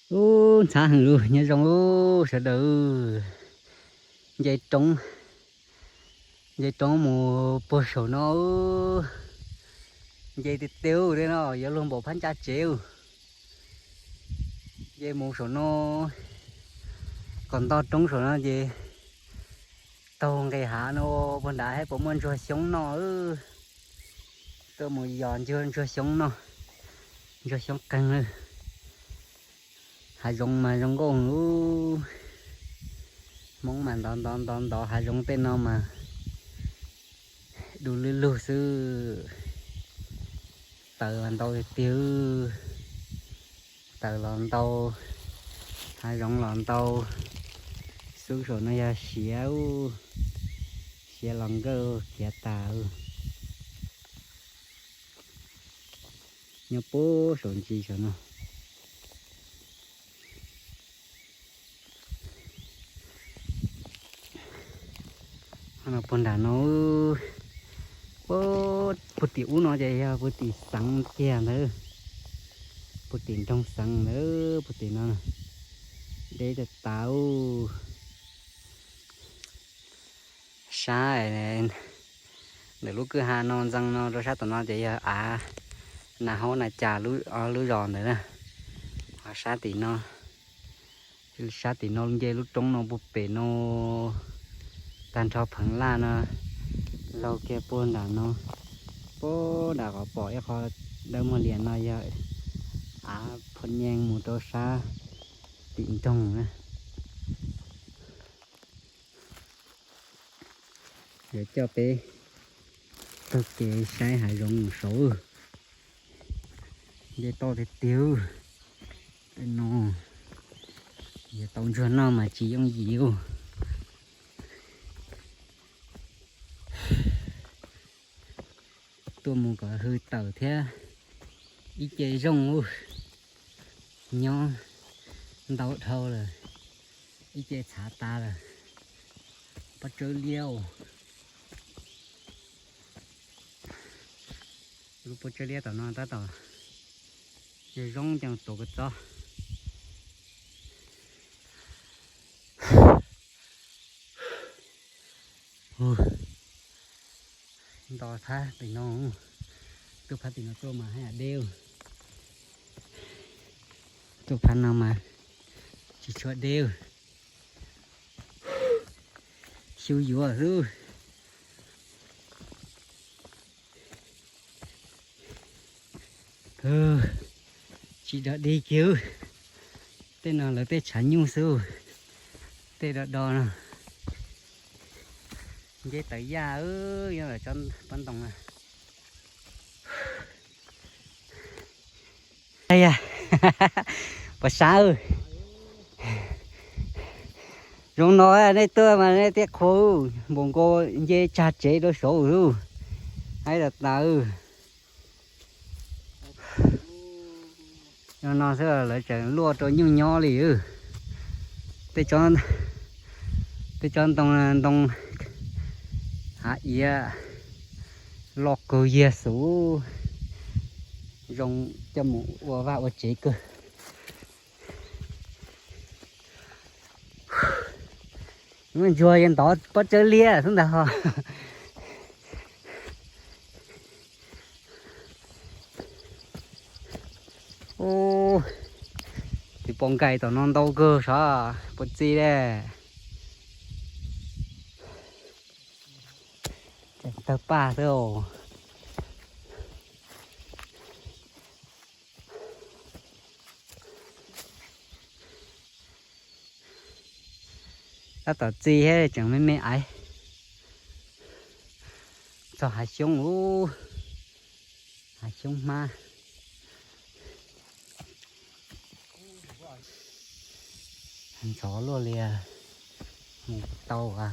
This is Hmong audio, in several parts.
Ub, ntxhab heev lug, nyob zoo ub sawv daws. Nce roob, nce roob mus puag saum no, nce tiag tiag ub, tej no yuav luag npaum phab ncaj tsev ub. Nce mus saum no, kom nto roob saum no ces taug nqes hav no puag nrad saib puas muaj ntsuag xyoob noj. Tuaj mus yos ntsuag xyoob noj, ntsuag xyoob qeeg. Hav zoov mas zoo nkauj ub. Hmoob mas ntov ntov ntov ntov hav zoov tej no mas du lug lug xwb. Taws los ntau tiag tiag, taws los ntau, hav zoov los ntau. Xub saum no yog siav ub, siav los nkawj khiav tas. Nyob puag saum ntsis saum no. Puag nram no, puag tim ub no ces yog puag tim xeev kiag ntawd, puag tim nroog xeev ntawd, puag tim no deb tas tas. Sab ntawm lub kwj ha no ntxeev no rau sab tom no ces yog av Nas Haub Nas Cas lub zos ntawd na. Ho sab tim no, sab tim no nce lub roob no puag pem no, tag nrho pheev laj no, laug kiag puag nram no, puag nram qhov pom ib qho dawb muag lias no yog av Phoo Nyeej mus rau sab tim nroog na. Yuav coj peb taug kev saib hav zoov saud. Nce toj tiag tiag. Tej no yuav tau ntsuag noj mas tsis yooj yim ub. Tuaj mus kom hwj tawm thiab ib ce zoo ub. Nyob ntau dhau lawm, ib ce txhav tas lawm. Pob tsawb liab, lub pob tsawb liab tom no tab tom zoo zoo coj tuav kua txob. Nto phab tim no, tuaj phab tim no tuaj mas haj yam deb. Tuaj phab no mas tsis tshua deb. Xyu yuav xwb. Tsis dog dig kiag. Tej no lawv tej tshav nyuj xwb. Tej do do no. Nce tawm yaj nyob lawm tsob pob ntoo na. Yog, puas sab? Zoo no nej tuaj mas nej thiaj qhuas, npaum nkaus nce tsag tsev rau saud lawm. Haib tas tas. No no xwb lawv tseem luaj rau nyuj nyob li. Tej tsob ntoo, ntoo hav iav loj kawg, yiag xus, zoo coj mus ua vaj ua tsev kawg. Ntsuag yeej ntov pob tsawb liab xwb ntag ho. Tus pom nkais tom no ntau kawg sav, puas txi le. Tawg paj xwb. Tab tom txi thiab tseem me me aiv. Txog hav xyoob ub, hav xyoob hmab. Ntxhov luaj li, mus tau a.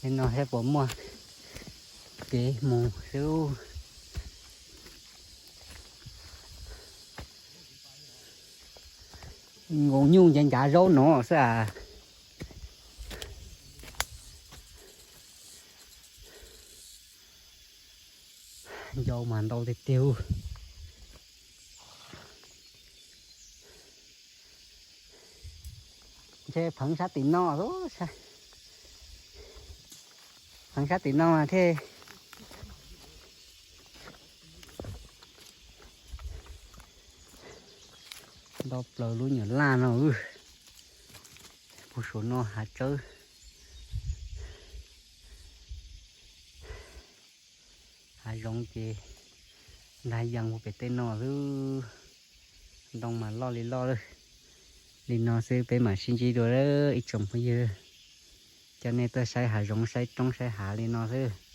Li no thiab puas muaj kev mus xwb. Nkaus nyuj ncav ncav zaub no xwb as. Ncau mas ntau tiag tiag. Ntshe pheev sab tim no, pheev sab tim no mas thiaj nto plaws lub nyuam laj no. Puag saum no hav tsawb, hav zoov ces ntag yees puag pem tej no xwb. Ntoo mas loj li loj lawm. Li no xwb peb mam sib ntsib dua ib tsoom phooj ywg. Coj nej tuaj saib hav zoov saib roob saib hav li no xwb.